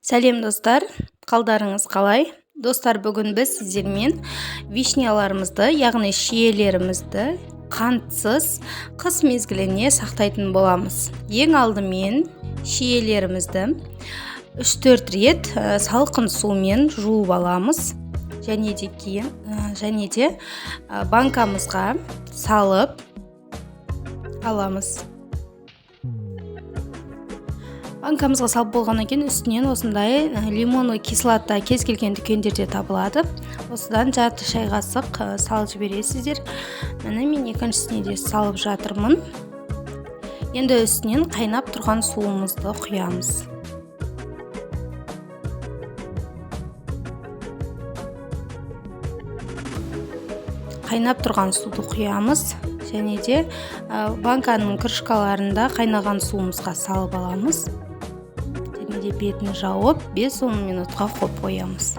Сәлем, достар! Қалдарыңыз қалай? Достар, бүгін біз сіздермен вишняларымызды, яғни шиелерімізді қантсыз қыс мезгіліне сақтайтын боламыз. Ең алдымен шиелерімізді 3-4 рет салқын сумен жуып аламыз. Және де кейін және де банкамызға салып аламыз. Банкамызға салып болғаннан кейін үстінен осындай лимонный кислота кез келген дүкендерде табылады. Осыдан жарты шай қасық салып жібересіздер. Міне, мен екіншісіне де салып жатырмын. Енді үстінен қайнап тұрған суымызды құямыз. Қайнап тұрған суды құямыз және де банканың крышкаларында қайнаған суымызға салып аламыз. Және де бетін жауып 5-10 минутқа қойып қоямыз.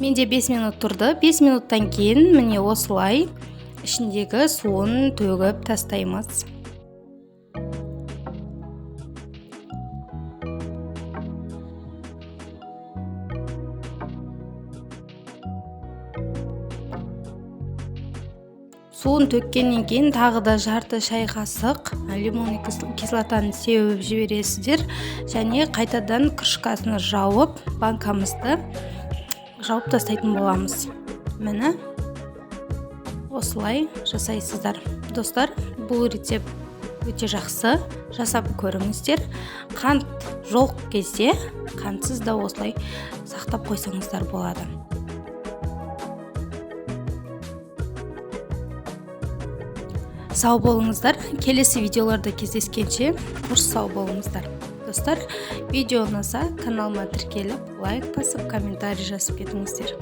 Менде 5 минут тұрды. 5 минуттан кейін міне осылай ішіндегі суын төгіп тастаймыз. Суын төккеннен кейін тағы да жарты шай қасық лимонный кислотаны сеуіп жібересіздер және қайтадан крышкасын жауып, банкамызды жауып тастайтын боламыз. Міне, осылай жасайсыздар. Достар, бұл рецепт өте жақсы, жасап көріңіздер. Қант жоқ кезде қантсыз да осылай сақтап қойсаңыздар болады. Сау болыңыздар. Келесі видеоларда кездескенше қош сау болыңыздар. Достар, видео ұнаса, каналыма тіркеліп, лайк басып, комментарий жазып кетіңіздер.